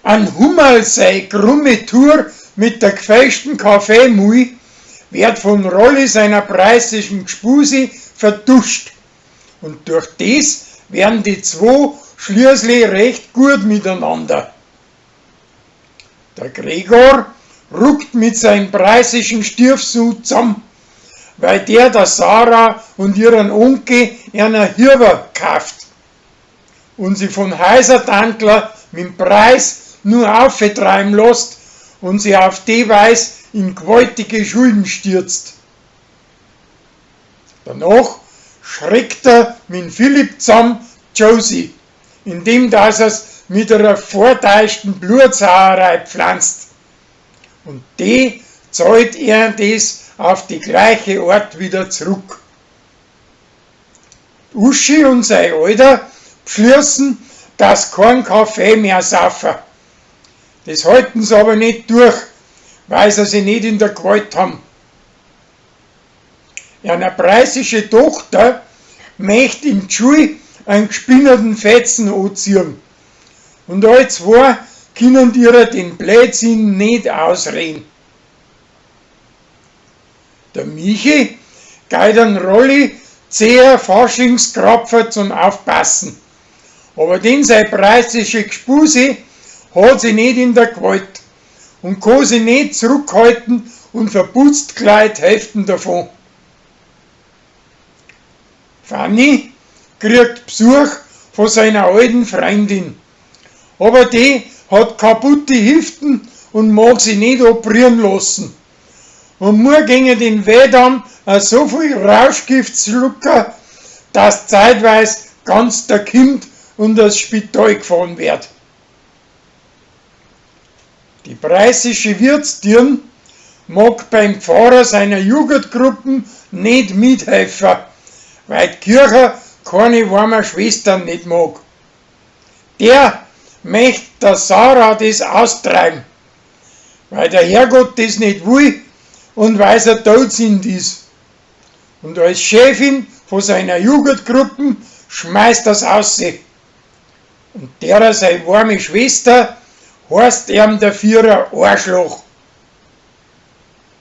An Hummerl sei krumme Tour mit der gfälschten Kaffeemui werd von Rolli seiner preußischen Gspusi verduscht und durch des werden die zwo schließlich recht gut miteinander. Der Gregor ruckt mit seinem preußischen Stiefsohn zusammen, weil der der Sarah und ihren Onkel einer Hirber kauft und sie von Häusertantler mit dem Preis nur auftreiben lässt und sie auf die Weise in gewaltige Schulden stürzt. Danach schreckt er mit Philipp zusammen Josie, indem dass er's mit einer vortäuschten Blutsauerei pflanzt. Und die zahlt er das auf die gleiche Art wieder zurück. Uschi und sein Alter beschließen, dass kein Kaffee mehr saufen. Das halten sie aber nicht durch, weil sie sich nicht in der Gewalt haben. Eine preußische Tochter möchte in die Schule einen gespinnerten Fetzen anziehen. Und alle zwei können ihr den Blödsinn nicht ausreden. Der Michi geht an Rolli 10 Faschingskrapfer zum Aufpassen. Aber den sei preußische Gspusi hat sie nicht in der Gewalt und kann sie nicht zurückhalten und verputzt gleich die Hälfte davon. Fanny kriegt Besuch von seiner alten Freundin. Aber die hat kaputte Hüften und mag sie nicht operieren lassen. Und muss gegen den Wehdam so viel Rauschgift schlucken, dass zeitweise ganz der Kind und das Spital gefahren wird. Die preußische Wirtsdirn mag beim Pfarrer seiner Jugendgruppen nicht mithelfen, weil die Kirche keine warmen Schwestern nicht mag. Der möchte der Sarah das austreiben, weil der Herrgott das nicht will und weil er todsünd ist. Und als Chefin von seiner Jugendgruppen schmeißt das aus. Und derer sei warme Schwester heißt ihm der Vierer Arschloch.